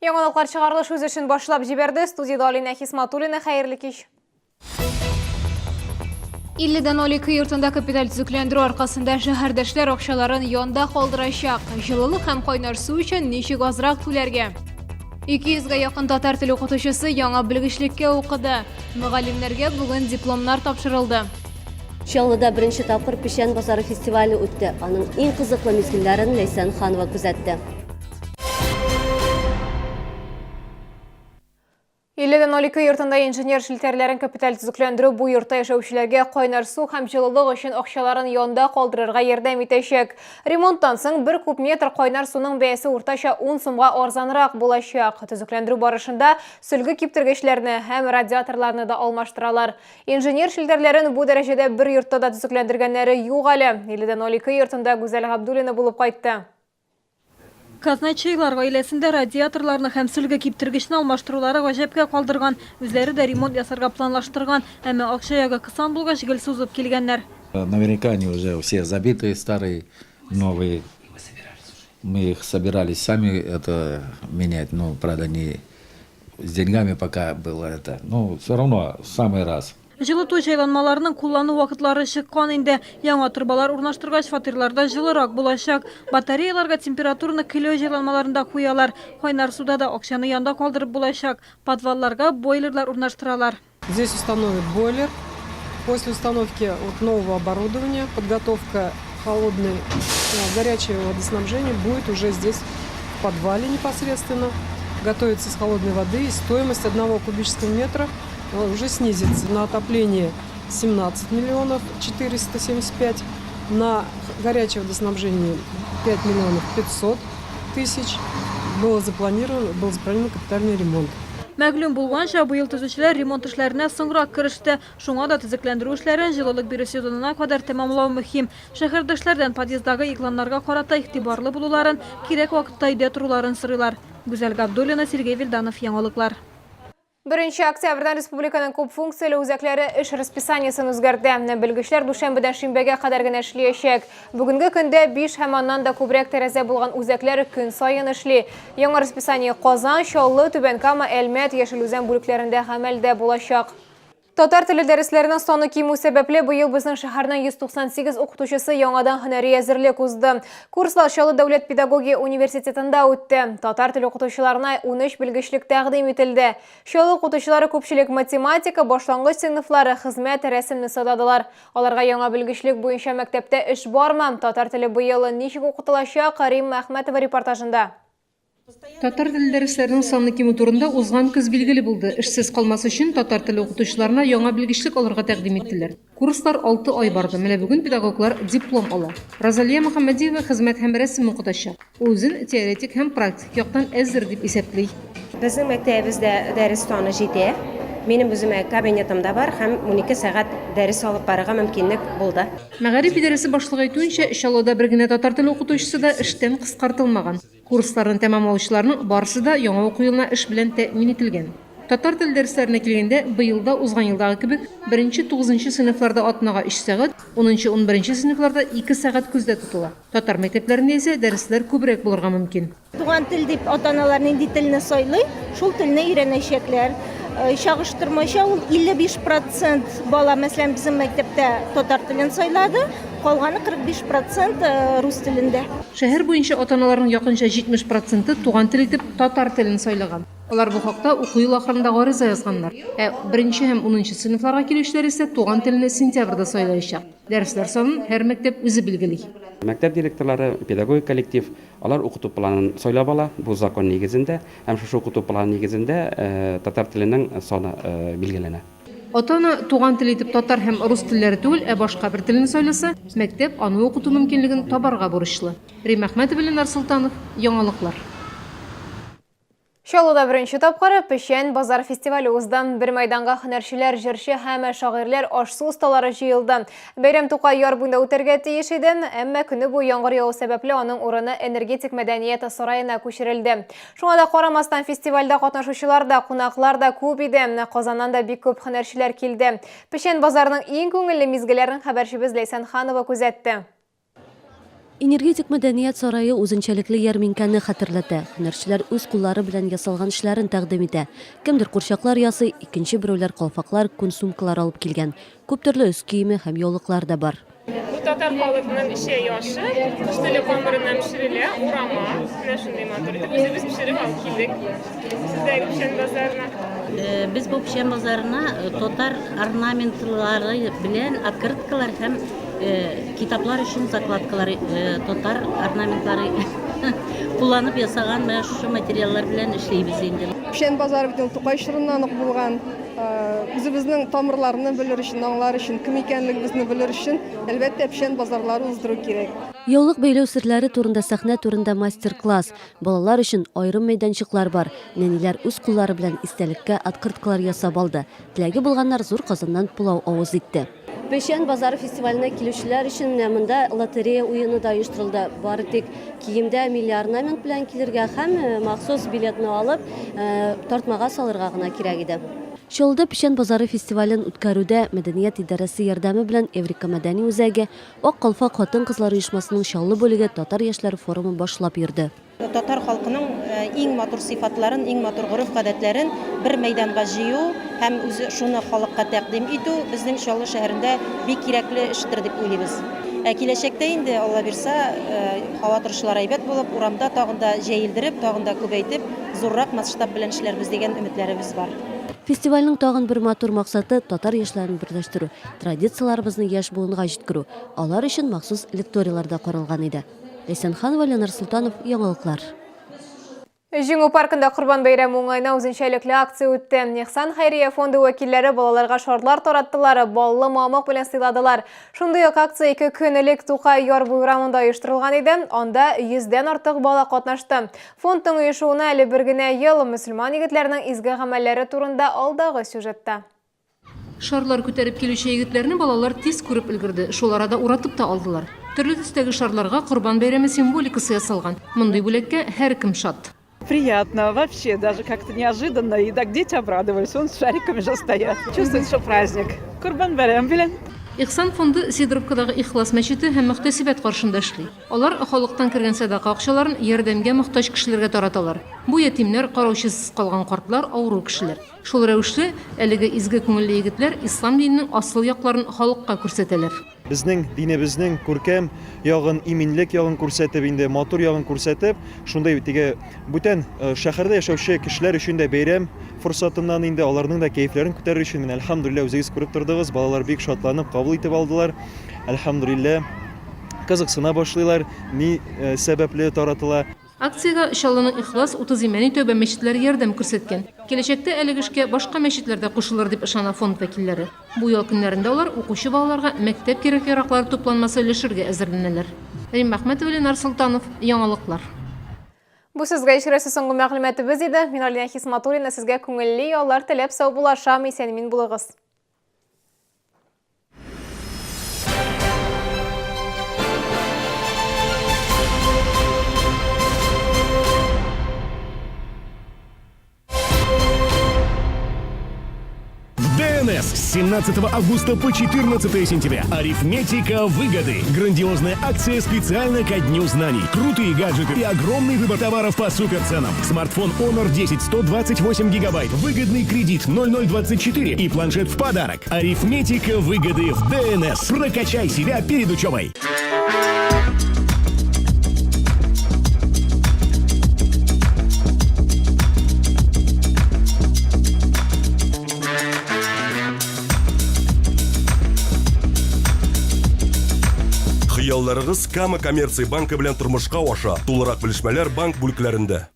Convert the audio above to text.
Яңалыклар чыгарылыш үз эшен башлап җибәрде. Студиядә Алинә Хисматуллина. Хәерле кич. 50,02 йортында капиталь төзекләндерү аркасында шәһәрдәшләр акчаларын янда калдырачак. Җылылык һәм кайнар су өчен ничек азрак түләргә? 200 гә якын татар теле укытучысы яңа белгечлеккә укыды. Мөгаллимнәргә бүген дипломнар тапшырылды. Чаллыда беренче тапкыр Печән базары фестивале үтте. Аның иң кызыклы мизгелләрен Ләйсән Ханова күзәтте. 50,02 йортында инженер челтәрләрен капиталь төзекләндерү бу йортта яшәүчеләргә кайнар су һәм җылылык өчен акчаларын янда калдырырга ярдәм итәчәк. Ремонттан соң бер куб метр кайнар суның бәясе уртача 10 сумга арзанрак булачак. Төзекләндерү барышында сөлге киптергечләрне һәм радиаторларны да алмаштыралар. Инженер челтәрләрен бу дәрәҗәдә бер йортта да төзекләндергәннәре юк әле. 50,02 йортында Гүзәл Габдуллина булып кайтты. Казначейлар гаиләсендә радиаторларны һәм сөлге киптергечне алмаштырулары гаҗәпкә калдырган. Үзләре дә ремонт ясарга планлаштырган, әмма акча ягы кысан булгач, гел сузып килгәннәр. Наверняка они уже все забитые, старые, новые. Мы их собирались сами это менять, но, правда, не с деньгами пока было это. Но все равно в самый раз. Җылыту җайланмаларының куллану вакытлары чыккан инде. Яңа торбалар урнаштыргач, фатирларда җылырак булачак. Батареяларга температураны көләү җайланмаларында куялар. Кайнар суда да акчаны янда калдырып булачак. Подвалларга бойлерлар урнаштыралар. Здесь установят бойлер. После установки вот нового оборудования подготовка холодной, горячего водоснабжения будет уже здесь в подвале непосредственно. Готовится с холодной воды. И стоимость одного кубического метра уже снизится. На отопление 17 миллионов 475, на горячее водоснабжение 5 миллионов 500 тысяч. Было запланировано, был запланирован капитальный ремонт. Мәгълүм булганча, быел төзүчеләр ремонт эшләренә соңрак кереште. Шуңа да төзекләндерү эшләрен җылылык бирү сезонына кадәр тәмамлау мөһим. Шәһәрдәшләрдән подъезддагы игъланнарга карата игътибарлы булуларын, кирәк вакытта өйдә торуларын сорыйлар. Гүзәл Габдуллина, Сергей Вильданов, Яңалыклар. Беренче октябрьдән республиканың күп функцияле үзәкләре эш расписаниесен үзгәртә. Белгечләр дүшәмбедән шимбәгә кадәр генә эшлиячәк. Бүгенге көндә 5 һәм аннан да күбрәк тәрәзә булган үзәкләр көн саен эшли. Яңа расписание Казан, Чаллы, Түбән Кама, Әлмәт, Яшел Үзән бүлекләрендә гамәлдә булачак. Татар теле дәресләренең саны кимү сәбәпле, быел безнең шәһәрнең 198 укытучысы яңадан һөнәри әзерлек узды. Курслар Чаллы дәүләт педагогия университетында үтте. Татар теле укытучыларына 13 белгечлек тәкъдим ителде. Чаллы укытучылары күпчелек математика, башлангыч сыйныфлары, хезмәт, рәсемне сайладылар. Аларга яңа белгечлек буенча мәктәптә эш бармы? Татар теле быел ничек укытылачак? Римма Әхмәтова репортажында. Татар теле дәресләренең саны кимү турында узган көз билгеле булды. Эшсез калмас өчен татар теле укытучыларына яңа белгечлек алырга тәкъдим иттеләр. Курслар алты ай барды. Менә бүген педагоглар диплом ала. Розалия Мөхәммәдиева хезмәт һәм рәсем укытачак. Ул үзен теоретик һәм практик яктан әзер дип исәпли. Безнең мәктәбебездә дәрес саны җитә. Минем үземә кабинетым да бар һәм 12 сәгать дәрес алып барырга мөмкинлек булды. Мәгариф идарәсе башлыгы әйтүенчә, Чаллыда бер генә татар теле укытучысы да эштән кыскартылмаган. Курсларны тәмамлаучыларның барысы да яңа уку елына эш белән тәэмин ителгән. Татар теле дәресләренә килгәндә, быел да, узган елдагы кебек, беренче-тугызынчы сыйныфларда атнага өч сәгать, унынчы-унберенче сыйныфларда ике сәгать күздә тотыла. Татар мәктәпләрендә исә дәресләр күбрәк булырга мөмкин. Туган тел дип ата-аналар нинди телне сайлый, шул телне өйрәнәчәкләр. Чагыштырмача ул 55 процент бала, мәсәлән, безнең мәктәптә татар телен сайлады, Калганы 45 процент рус телендә. Шәһәр буенча ата-аналарның якынча 70 проценты туган тел итеп татар телен сайлаган. Алар бу хакта уку елы ахырында гариза язганнар. Ә беренче һәм унынчы сыйныфларга килүчеләр исә туган телне сентябрьдә сайлаячак. Дәресләр санын һәр мәктәп үзе билгели. Мәктәп директорлары, педагогик коллектив, алар укыту планын сайлап ала, бу закон нигезендә, һәм шушы укыту планы нигезендә татар теленең саны билгеләнә. Ата-ана туган тел итеп татар һәм рус телләре түгел, ә башка бер телне сайласа, мәктәп аны укыту мөмкинлеген табарга бурычлы. Римма Әхмәтова, Ленар Солтанов, Яңалыклар. Чаллыда беренче тапкыр Печән базар фестивале узды. Бер мәйданга һөнәрчеләр, җырчы һәм шагыйрьләр, аш-су осталары җыелды. Бәйрәм Тукай яр буенда үтәргә тиеш иде, әмма көне буе яңгыр яву сәбәпле аның урыны Энергетик мәдәният сараена күчерелде. Шуңа да карамастан, фестивальдә катнашучылар да, кунаклар да күп иде. Казаннан да бик күп һөнәрчеләр килде. Печән базарының иң күңелле мизгелләрен хәбәрчебез Ләйсән Ханова күзәтте. Энергетик мәдәният сарае үзенчәлекле ярминкәне хәтерләтә. Һөнәрчеләр үз куллары белән ясалган эшләрен тәкъдим итә. Кемдер курчаклар ясый, икенче берәүләр калфаклар, күн сумкалар алып килгән. Күп төрле өс киеме һәм яулыклар да бар. Бу татар халыкның чәй ашы, кош теле камырыннан пешерелә, урама. Менә шундый матур итеп үзебез пешереп алып килдек сездәге печән базарына. Без бу печән базарына татар орнаментлары белән открыткалар һәм китаплар өчен закладкалар татар орнаментлары кулланып ясаган менә шушы материаллар белән эшлибез инде. Печән базары бит ул Тукай чорыннан ук булган. Үзебезнең тамырларны белер өчен, аңлар өчен, кем икәнлегебезне белер өчен, әлбәттә, печән базарлары уздыру кирәк. Яулык бәйләү серләре турында сәхнә түрендә мастер-класс, балалар өчен аерым мәйданчыклар бар. Нәниләр үз куллары белән истәлеккә открыткалар ясап алды. Теләге булганнар зур казаннан пылау авыз итте. Печән базары фестиваленә килүчеләр өчен менә монда лотерея уены да оештырылды. Бары тик киемдә милли орнамент белән килергә һәм махсус билетны алып, тартмага салырга гына кирәк иде. Чаллыда Печән базары фестивален үткәрүдә мәдәният идарәсе ярдәме белән Эврика мәдәни үзәге, Ак калфак хатын-кызлар оешмасының Чаллы бүлеге Татар яшьләре форумы башлап йөрде. Татар халкының иң матур сыйфатларын, иң матур гореф-гадәтләрен бер мәйданга җыю һәм үзе шуны халыкка тәкъдим итү безнең Чаллы шәһәрендә бик кирәкле эштер дип уйлыйбыз. Ә киләчәктә инде, Алла бирса, һава торышлары әйбәт булып, урамда тагын да җәелдереп, тагын да күбәйтеп, зуррак масштаб белән эшләрбез дигән өметләребез бар. Фестивальнең тагын бер матур максаты, татар яшьләрен берләштерү, традицияләребезне яшь буынга җиткерү. Алар өчен махсус лекторийлар да каралган иде. Ләйсән Ханова, Ленар Солтанов, Яңалыклар. Җиңү паркында Корбан бәйрәме уңаена үзенчәлекле акция үтте. Ихсан хәйрия фонды вәкилләре балаларга шарлар тараттылар, баллы мамык белән сыйладылар. Шундый ук акция ике көн элек Тукай яр буе урамында оештырылган иде. Анда йөздән артык бала катнашты. Фондның оешуына әле бер генә ел. Мөселман егетләренең изге гамәлләре турында алдагы сюжетта. Шарлар күтәреп килүче егетләрне балалар тиз күреп өлгерде, шул арада уратып та алдылар. Төрле төстәге шарларга Корбан бәйрәме символикасы ясалган. Мондый бүләккә һәркем шат. Приятно, вообще даже как-то неожиданно, и так дети обрадовались, вон с шариками же стоят, чувствуют, что праздник. Корбан бәйрәме белән! Ихсан фонды Сидоровкадагы Ихлас мәчете һәм мөхтәсибәт каршында эшли. Алар халыктан кергән сәдака акчаларын ярдәмгә мохтаҗ кешеләргә тараталар. Бу ятимнәр, караучысыз калган картлар, авыру кешеләр. Шул рәвешле, әлеге изге күңелле егетләр ислам диненең асыл якларын халыкка күрсәтәләр. Безнең динебезнең күркәм ягын, иминлек ягын күрсәтеп, инде матур ягын күрсәтеп, шундый теге бүтән шәһәрдә яшәүче кешеләр өчен дә бәйрәм форсатыннан инде аларның да кәефләрен күтәрер өчен, менә әлхәмдүлилләһ, үзегез күреп тордыгыз, балалар бик шатланып кабул итеп алдылар. Әлхәмдүлилләһ, кызыксына башлыйлар, ни сәбәпле таратыла. Акциягә Чаллының Ихлас, 30 Имәни Тәүбә мәчетләре ярдәм күрсәткән. Киләчәктә әлеге эшкә башка мәчетләр дә кушылыр дип ышана фонд вәкилләре. Бу ял көннәрендә алар укучы балаларга мәктәп кирәк-яраклары тупланмасы өләшергә әзерләнәләр. Римма Әхмәтова, Ленар Солтанов, Яңалыклар. Бу сезгә ишерәсе соңгы мәгълүматыбыз иде. Мин Алинә Хисматуллина сезгә күңелле яллар теләп саубуллашам. Исән-имин булыгыз. В ДНС с 17 августа по 14 сентября. Арифметика выгоды. Грандиозная акция специально ко Дню знаний. Крутые гаджеты и огромный выбор товаров по суперценам. Смартфон Honor 10 128 гигабайт. Выгодный кредит 0024 и планшет в подарок. Арифметика выгоды в ДНС. Прокачай себя перед учебой. Хыялларыгыз Кама коммерция банкы белән тормышка аша. Тулырак белешмәләр банк бүлекләрендә.